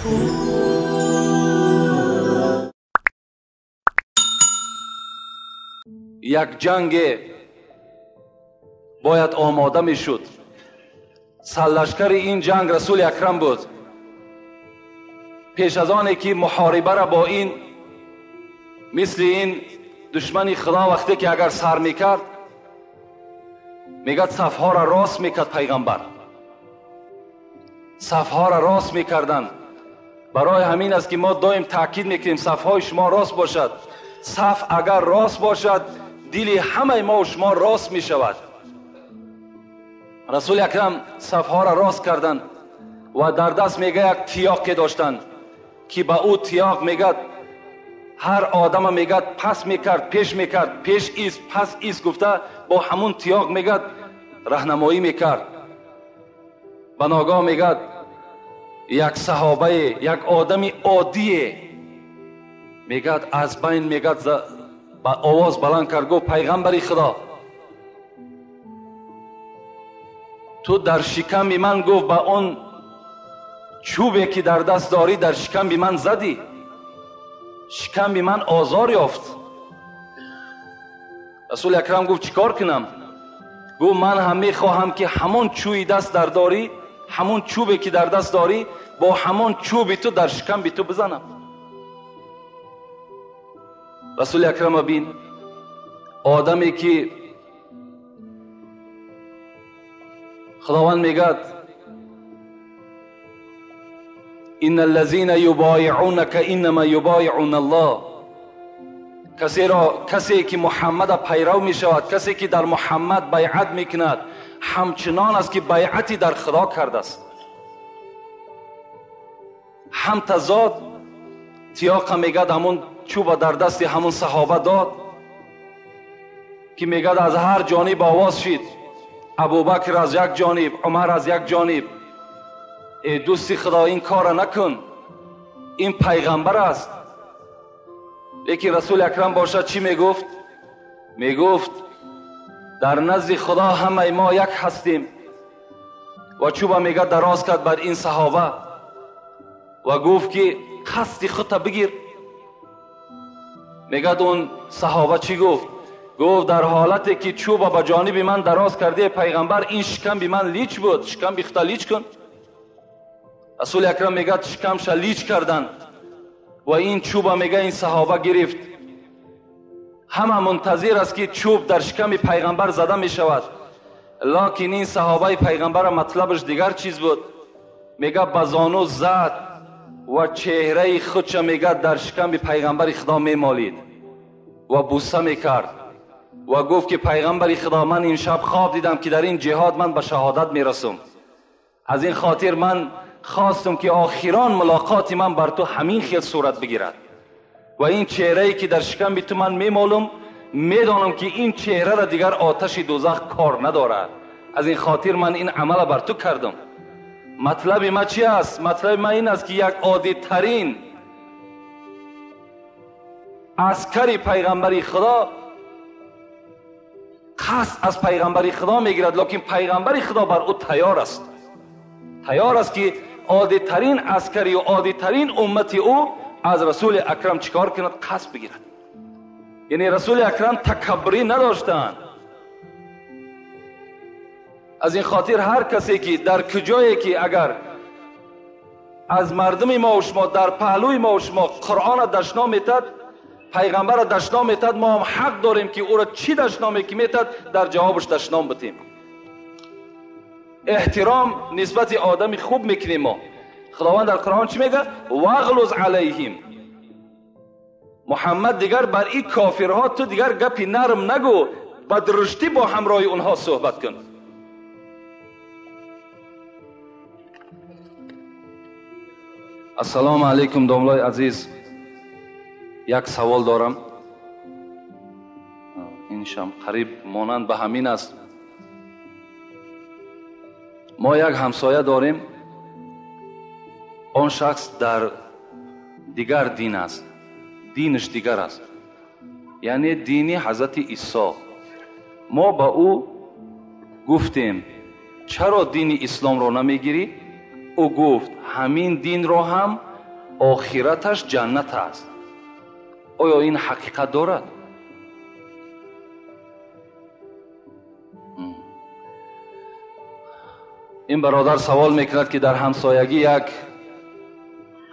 Як ҷанге бояд омода мешуд. Сарлашкари ин ҷанг Расули Акрам буд. Пеш аз оне ки муҳорибаро бо ин мисли ин душмани Худо вақте ки агар сар мекард, мегӯяд сафҳоро рост мекард пайғамбар. Сафҳоро рост мекарданд. Барои ҳамин аст ки мо доим таъкид мекунем сафҳои шумо рост бошад. Саф агар рост бошад, дили ҳамаи мо шумо рост мешавад. Расули Акрам сафҳоро рост карданд ва дар даст мега як тиёқе доштанд ки ба ӯ тиёқ мегӯяд ҳар одама мегӯяд пас мекард, пеш мекард, пеш ист, пас ист гуфта бо ҳамун тиёқ мегӯяд раҳнамоӣ мекард. Ба ногоҳ мегӯяд як саҳобае, як одами оддие мегӯяд аз байн мегӯяд ба овоз баланд кард, гуфт пайғамбари Худо, ту дар шиками ман, гуфт, ба он чӯбе ки дар даст дорӣ дар шиками ман задӣ, шиками ман озор ёфт. Расули Акрам гуфт чӣ кор кунам? Гуфт ман ҳам мехоҳам ки ҳамон чӯи даст дар дорӣ, ҳамон чӯбе ки дар даст дорӣ, бо ҳамон чӯби ту дар шиками ту бизанам. Расули Акрам бин, одаме ки Худованд мегӯяд инна аллазина юбоиъунака иннама юбоиъуна Аллоҳ, касе ки Муҳаммада пайрав мешавад, касе ки дар Муҳаммад байъат мекунад, ҳамчунон аст ки байъати дар Худо кардааст. Ҳам тазод тиёқа мегӯяд ҳамун чӯба дар дасти ҳамун саҳоба дод ки мегӯяд аз ҳар ҷониб овоз шид. Абубакр аз як ҷониб, Умар аз як ҷониб. Эй дӯсти Худо, ин корро накун, ин пайғамбар аст. Лекин Расули Акрам бошад чӣ мегуфт? Мегуфт дар назди Худо ҳамаи мо як ҳастем. Ва чӯба мегӯяд дароз кард бар ин саҳоба ва гуфт ки қасди худта бигир. Мегӯяд он саҳоба чӣ гуфт? Гуфт дар ҳолате ки чӯба ба ҷониби ман дароз кардӣ пайғамбар, ин шикамби ман лич буд, шикамби худта лич кун. Расули Акрам мегӯяд шикамша лич карданд ва ин чӯба мегӯяд ин саҳоба гирифт. Ҳама мунтазир аст ки чӯб дар шиками пайғамбар зада мешавад, локин ин саҳобаи пайғамбара матлабаш дигар чиз буд. Мегӯяд ба зону зад ва чеҳраи худша мегӯяд дар шиками пайғамбари Худо мемолид ва буса мекард ва гуфт ки пайғамбари Худо, ман имшаб хоб дидам ки дар ин ҷиҳод ман ба шаҳодат мерасам. Аз ин хотир ман хостам ки охирон мулоқоти ман бар ту ҳамин хел сурат бигирад ва ин чеҳрае ки дар шиками ту ман мемолам, медонам ки ин чеҳраро дигар оташи дӯзах кор надорад. Аз ин хотир ман ин амала бар ту кардам. Матлаби ма чи аст? Матлаби ма ин аст ки як оддитарин аскари пайғамбари Худо қасд аз пайғамбари Худо мегирад, лекин пайғамбари Худо бар ӯ тайёр аст. Тайёр аст ки оддитарин аскари ва оддитарин уммати ӯ аз Расули Акрам чӣ кор кунад? Қасд бигирад. Яъне Расули Акрам такаббурӣ надоштанд. Аз ин хотир ҳар касе ки дар куҷое ки агар аз мардуми мо ва шумо дар паҳлӯи мо ва шумо Қуръонро дашном метад, пайғамбарро дашном метад, мо ҳам ҳақ дорем ки ӯро чӣ дашноме ки метад дар ҷавобаш дашном битем. Эҳтиром нисбати одами хуб мекунем мо. Худованд дар Қуръон чӣ мегӯяд? Вағлуз алайҳим. Муҳаммад дигар бар ин кофирҳо ту дигар гапи нарм нагӯ, ба дуруштӣ бо ҳамроҳи онҳо суҳбат кун. Ассалому алайкум домлои азиз. Як савол дорам. Ин шам қариб монанд ба ҳамин аст. Мо як ҳамсоя дорем. Он шахс дар дигар дин аст, динаш дигар аст, яъне дини ҳазрати Исо. Мо ба ӯ гуфтем чаро дини исломро намегирӣ? Ӯ гуфт ҳамин динро ҳам охираташ ҷаннат аст. Оё ин ҳақиқат дорад? Ин бародар савол мекунад, ки дар ҳамсоягӣ як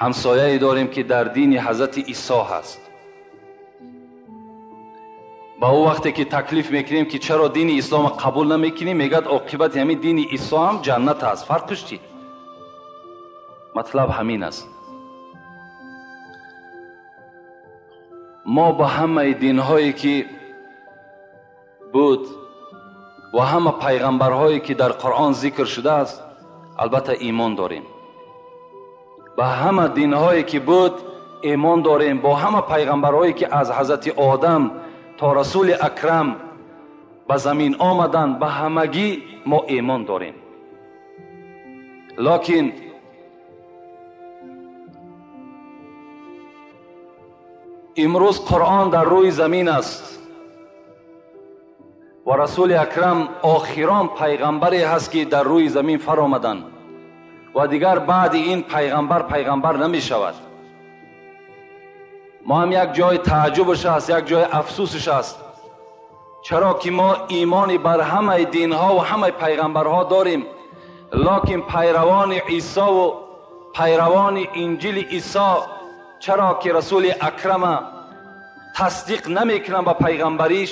ҳамсояе дорем, ки дар дини ҳазрати Исо ҳаст. Ба ӯ вақте ки таклиф мекунем, ки чаро дини ислома қабул намекунӣ, мегӯяд оқибати ҳамин дини Исо ҳам ҷаннат аст. Фарқиш чӣ? Матлаб ҳамин аст. Мо ба ҳамаи динҳое ки буд ва ҳама пайғамбарҳое ки дар Қуръон зикр шудааст, албатта имон дорем. Ба ҳама динҳое ки буд имон дорем, бо ҳама пайғамбарҳое ки аз ҳазрати Одам то Расули Акрам ба замин омаданд, ба ҳамагӣ мо имон дорем. Локин имрӯз Қуръон дар рӯи замин аст ва Расули Акрам охирон пайғамбаре ҳаст, ки дар рӯи замин фаромаданд ва дигар баъди ин пайғамбар пайғамбар намешавад. Мо ҳам як ҷои тааҷҷубаш аст, як ҷои афсусаш аст, чаро ки мо имони бар ҳамаи динҳо ва ҳамаи пайғамбарҳо дорем, локин пайравони Исо ва пайравони Инҷили Исо чаро ки Расули Акрама тасдиқ намекунанд ба пайғамбариш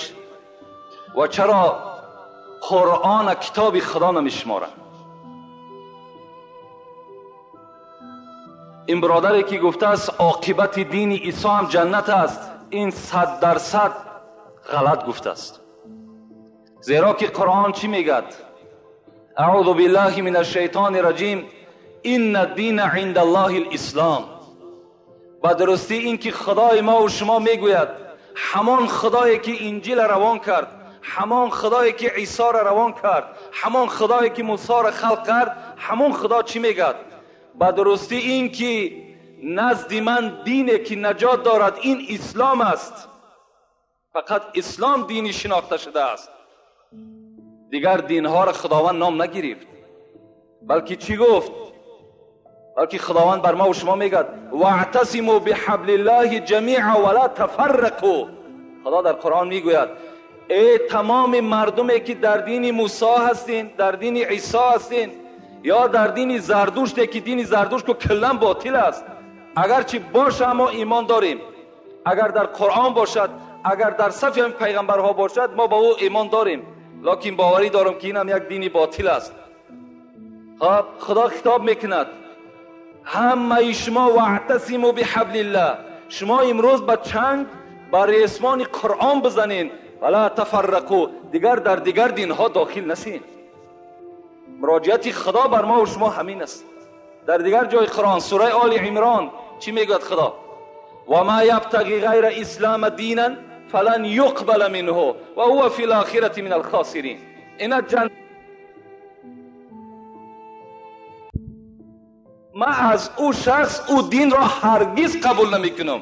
ва чаро Қуръона китоби Худо намешуморанд? Ин бародаре ки гуфтааст оқибати дини Исо ҳам ҷаннат аст, ин 100% ғалат гуфтааст. Зеро ки Қуръон чӣ мегӯяд? Аъузу биллаҳи мин ашшайтони раҷим, инна дина инда Аллоҳи лислом. Ба дурустӣ ин ки Худои мо ва шумо мегӯяд, ҳамон Худое ки Инҷила равон кард, ҳамон Худое ки Исоро равон кард, ҳамон Худое ки Мусоро халқ кард, ҳамон Худо чӣ мегӯяд? Ба дурустӣ ин ки назди ман дине ки наҷот дорад, ин ислом аст. Фақат ислом дини шинохта шудааст. Дигар динҳоро Худованд ном нагирифт, балки чӣ гуфт? Балки Худованд бар мо ва шумо мегӯяд ваътасиму биҳаблиллаҳи ҷамиъа ва ла тафаррақу. Худо дар Қуръон мегӯяд эй тамоми мардуме ки дар дини Мусо ҳастин, дар дини Исо ҳастин ё дар дини Зардуште ки дини Зардушт ку куллан ботил аст, агарчи боша мо имон дорем, агар дар Қуръон бошад, агар дар сафи ҳамин пайғамбарҳо бошад, мо ба ӯ имон дорем, локин боварӣ дорам ки инам як дини ботил аст. Хоб, Худо хитоб мекунад ҳамаи шумо ваътасиму биҳаблиллаҳ, шумо имрӯз ба чанг ба ресмони Қуръон бизанед, вала тафаррақу, дигар дар дигар динҳо дохил нашин. Муроҷиати Худо бар мо ва шумо ҳамин аст. Дар дигар ҷои Қуръон, сураи Оли Имрон чӣ мегӯяд Худо? Ва ма ябтағи ғайра ислама динан фалан юқбала минҳу ва ҳува фи лохирати мин алхосирин. Ина ҷан ман аз ӯ шахс ӯ динро ҳаргиз қабул намекунам.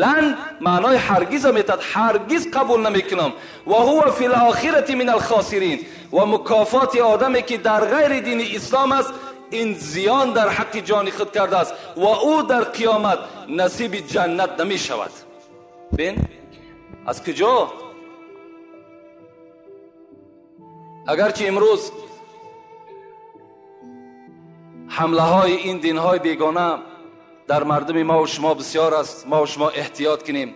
Лан маънои ҳаргиза метад, ҳаргиз қабул намекунам. Ва ҳува фи лохирати мин алхосирин. Ва мукофоти одаме ки дар ғайри дини ислом аст, ин зиён дар ҳаққи ҷони худ кардааст ва ӯ дар қиёмат насиби ҷаннат намешавад. Бин аз куҷо? Агарчи имрӯз ҳамлаҳои ин динҳои бегона дар мардуми мо ва шумо бисёр аст, мо ва шумо эҳтиёт кунем.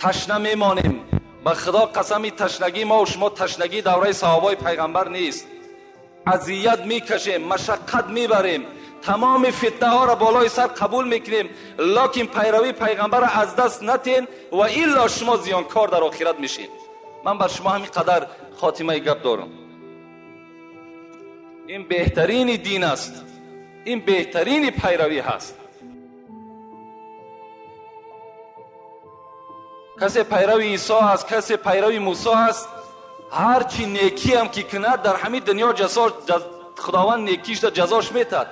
Ташна мемонем. Ба Худо қасами ташнагии мо ва шумо ташнагии давраи саҳобаи пайғамбар нест. Азият мекашем, машаққат мебарем, тамоми фитнаҳоро болои сар қабул мекунем, локин пайравии пайғамбарро аз даст натен ва илло шумо зиёнкор дар охират мешед. Ман бар шумо ҳамин қадар хотимаи гап дорам. Ин беҳтарини дин аст, ин беҳтарини пайравӣ ҳаст. Касе пайрави Исо ҳаст, касе пайрави Мусо ҳаст, ҳар чӣ некиам ки кунад дар ҳамин дунё Худованд некишда ҷазош метад.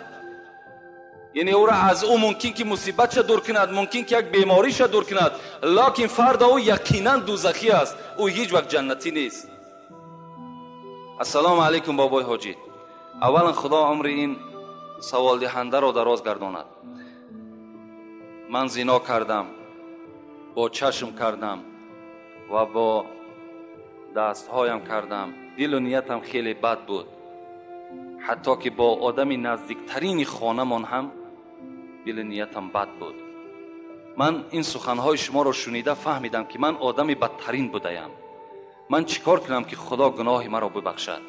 Яъне ӯро аз ӯ мумкин ки мусибатша дур кунад, мумкин ки як бемориша дур кунад, локин фарда ӯ яқинан дузахӣ аст, ӯ ҳеҷ вақт ҷаннатӣ нест. Ассалому алайкум бобои ҳоҷӣ. Аввалан Худо умри ин саволдиҳандаро дароз гардонад. Ман зино кардам, бо чашм кардам ва бо дастҳоям кардам. Дилу ниятам хеле бад буд, ҳатто ки бо одами наздиктарини хонамон ҳам дили ниятам бад буд. Ман ин суханҳои шуморо шунида фаҳмидам, ки ман одами бадтарин будаям. Ман чӣ кор кунам, ки Худо гуноҳи маро бибахшад?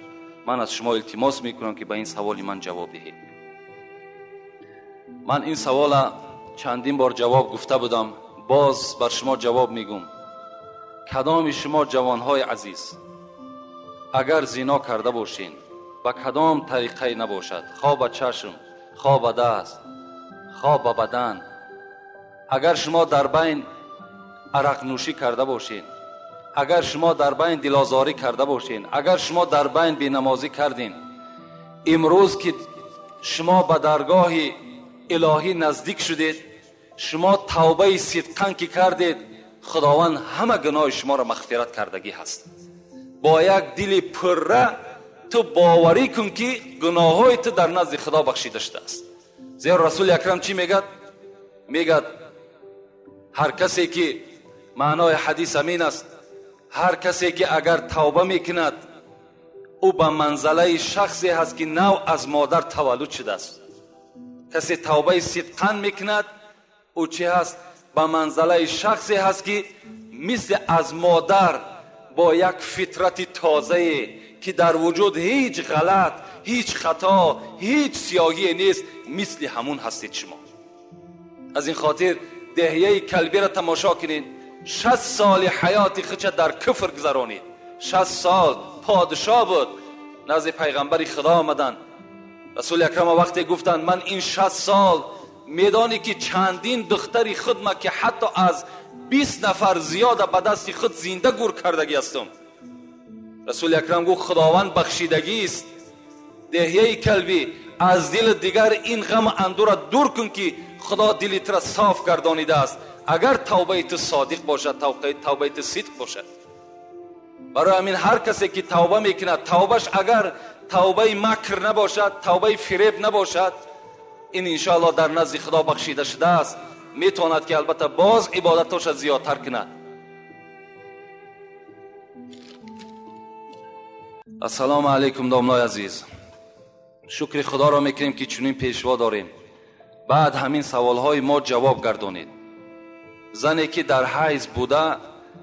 Ман аз шумо илтимос мекунам, ки ба ин саволи ман ҷавоб диҳед. Ман ин савола чандин бор ҷавоб гуфта будам, боз бар шумо ҷавоб мегӯм. Кадоми шумо ҷавонҳои азиз, агар зино карда бошед, ба кадом тариқае набошад, хо ба чашм, хо ба даст, хо ба бадан, агар шумо дар байн арақнӯшӣ карда бошед, агар шумо дар байн дилозорӣ карда бошед, агар шумо дар байн бенамозӣ кардин, имрӯз ки шумо ба даргоҳи илоҳӣ наздик шудед, шумо тавбаи сидқан ки кардед, Худованд ҳама гуноҳи шуморо мағфират кардагӣ ҳаст. Бо як дили пурра ту боварӣ кун, ки гуноҳҳои ту дар назди Худо бахшида шудааст. Зеро Расули Акрам чӣ мегӯяд? Мегӯяд ҳар касе ки, маънои ҳадис ҳамин аст, ҳар касе ки агар тавба мекунад, ӯ ба манзалаи шахсе ҳаст, ки нав аз модар таваллуд шудааст. Касе тавбаи сидқан мекунад, ӯ чӣ ҳаст? Ба манзалаи шахсе ҳаст, ки мисли аз модар бо як фитрати тозае, ки дар вуҷуд ҳеҷ ғалат, ҳеҷ хато, ҳеҷ сиёҳие нест, мисли ҳамун ҳастед шумо. Аз ин хотир деҳияи калбиро тамошо кунед. 60 соли ҳаёти худша дар куфр гузаронид. 60 сол подшоҳ буд. Назди пайғамбари Худо омаданд. Расули Акрам вақте гуфтанд ман ин 60 сол медонӣ, ки чандин духтари худма, ки ҳатто аз 20 нафар зиёда ба дасти худ зинда гур кардагӣ ҳастам. Расули Акрам гуфт Худованд бахшидагист. Деҳияи калбӣ, аз дили дигар ин ғаму андӯра дур кун, ки Худо дили тура соф гардонидааст. Агар тавбаи ту содиқ бошад, тавбаи ту сидқ бошад. Барои ҳамин ҳар касе ки тавба мекунад, тавбаш агар тавбаи макр набошад, тавбаи фиреб набошад, ин иншоаллоҳ дар назди Худо бахшида шудааст. Метавонад ки албатта боз ибодатоша зиёдтар кунад. Ассалому алайкум домлои азиз. Шукри Худоро мекунем, ки чунин пешво дорем. Баъд ҳамин саволҳои мо ҷавоб гардонед. Зане ки дар ҳайз буда,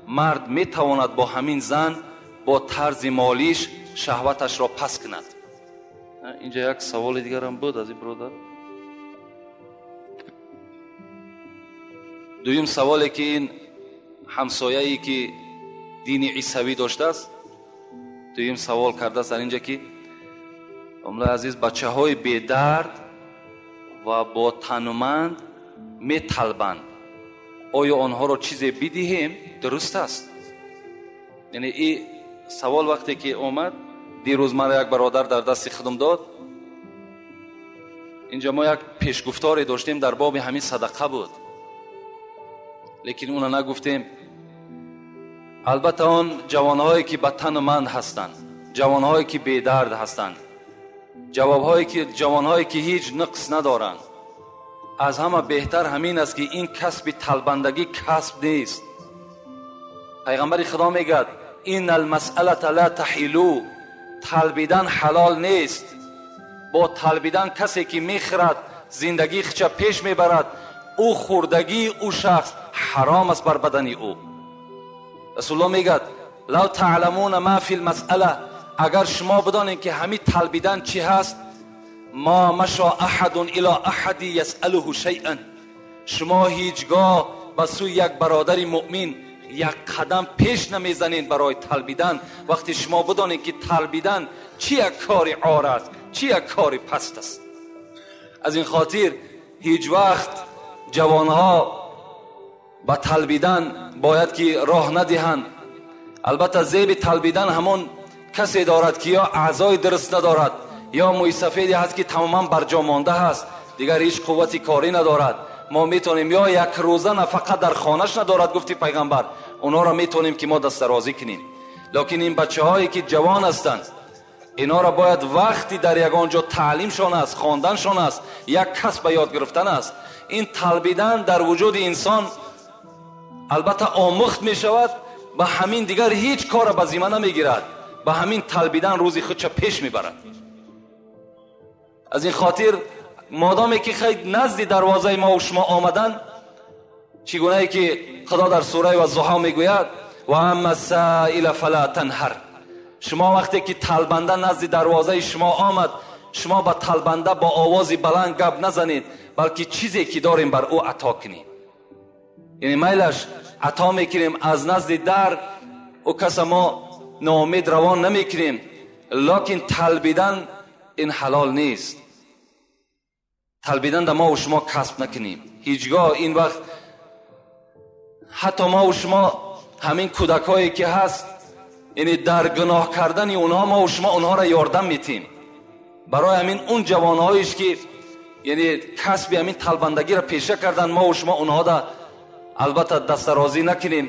мард метавонад бо ҳамин зан бо тарзи молиш шаҳваташро пас кунад. Инҷа як саволи дигарам буд аз ин бародар. Дуюм саволе ки ин ҳамсояе ки дини исавӣ доштааст, дуюм савол кардааст дар инҷа, ки домлаи азиз, бачаҳои бедард ва бо тануманд металбанд, оё онҳоро чизе бидиҳем дуруст аст? Яъне ин савол вақте ки омад, дирӯз маро як бародар дар дасти худам дод. Инҷа мо як пешгуфторе доштем дар боби ҳамин садақа буд, лекин уна нагуфтем. Албатта он ҷавонҳое ки ба тануманд ҳастанд, ҷавонҳое ки бедард ҳастанд, ҷавонҳое ки ҳеҷ нуқс надоранд, аз ҳама беҳтар ҳамин аст, ки ин касби талбандагӣ касб нест. Пайғамбари Худо мегӯяд ин алмасъалата ла таҳилу, талбидан ҳалол нест. Бо талбидан касе ки мехӯрад, зиндагии худша пеш мебарад, ӯ хӯрдагии ӯ шахс ҳаром аст бар бадани ӯ. Расулуллоҳ мегӯяд лав таъламуна ма фи лмасъала, агар шумо бидонед, ки ҳамин талбидан чӣ ҳаст, ма маша аҳадун ило аҳади ясъалуҳу шайъан, шумо ҳеҷ гоҳ ба сӯи як бародари муъмин як қадам пеш намезанед барои талбидан. Вақте шумо бидонед, ки талбидан чӣ як кори ор аст, чӣ як кори паст аст. Аз ин хотир ҳеҷ вақт ҷавонҳо ба талбидан бояд ки роҳ надиҳанд. Албатта зеби талбидан ҳамон касе дорад, ки ё аъзои дуруст надорад, ё мӯйсафеде ҳаст, ки тамоман барҷо монда ҳаст, дигар ҳеҷ қуввати корӣ надорад. Мо метавонем ё як рӯза нафақа дар хонаш надорад, гуфти пайғамбар, онҳоро метавонем ки мо дастдарозӣ кунем. Лекин ин бачаҳое ки ҷавон ҳастанд, Инҳоро бояд вақти дар ягон ҷо таълимшон аст, хонданшон аст, як касб ба ёд гирифтан аст. Ин талбидан дар вуҷуди инсон албатта омӯхт мешавад, ба ҳамин дигар ҳеҷ корро ба зимма намегирад, ба ҳамин талбидан рӯзи худша пеш мебарад. Аз ин хотир модоме ки хай назди дарвозаи мо ва шумо омадан, чӣ гунае ки Худо дар сураи Ваззуҳо мегӯяд: ва амма саила фала танҳар. Шумо вақте ки талбанда назди дарвозаи шумо омад, шумо ба талбанда бо овози баланд гап назанед, балки чизе ки дорем бар ӯ ато кунем. Яъне майлаш ато мекунем аз назди дар, ӯ каса мо ноумед равон намекунем, лекин талбидан ин ҳалол нест. Талбидан да мо ва шумо касб накунем ҳеҷгоҳ. Ин вақт ҳатто мо ва шумо ҳамин кӯдакҳое ки ҳаст, яъне дар гуноҳ кардани онҳо мо ва шумо онҳоро ёрдам метем. Барои ҳамин он ҷавонҳоеш ки яъне касби ҳамин талбандагиро пеша кардан, мо ва шумо онҳода албатта дастарозӣ накунем,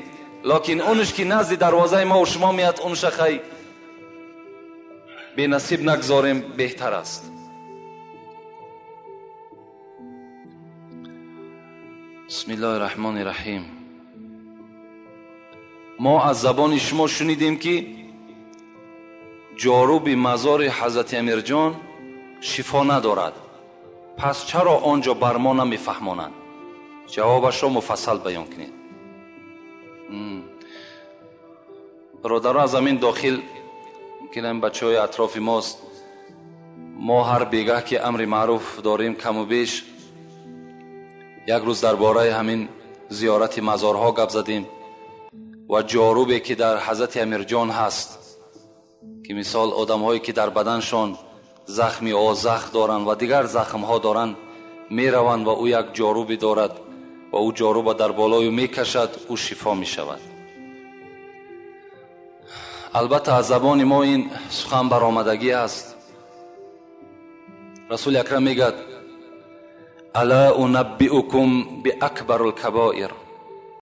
лекин онш ки назди дарвозаи мо ва шумо меяд, онша хай бенасиб нагзорем, беҳтар аст. Бисмиллоҳи раҳмони раҳим. Мо аз забони шумо шунидем ки ҷоруби мазори ҳазрати Амирҷон шифо надорад, пас чаро он ҷо бар мо намефаҳмонанд? Ҷавобашро муфассал баён кунед. Бародаро, аз ҳамин дохил мумкин ҳамин бачаҳои атрофи мост, мо ҳар бегаҳ ки амри маъруф дорем каму беш, як рӯз дар бораи ҳамин зиёрати мазорҳо гап задем ва ҷорубе ки дар ҳазрати Амирҷон ҳаст, ки мисол одамҳое ки дар баданшон захми озах доранд ва дигар захмҳо доранд, мераванд ва ӯ як ҷорубе дорад ва ӯ ҷоруба дар болою мекашад, ӯ шифо мешавад. Албатта аз забони мо ин сухан баромадагӣ аст. Расули Акрам мегӯяд: ала унаббиукум биакбарул кабоир.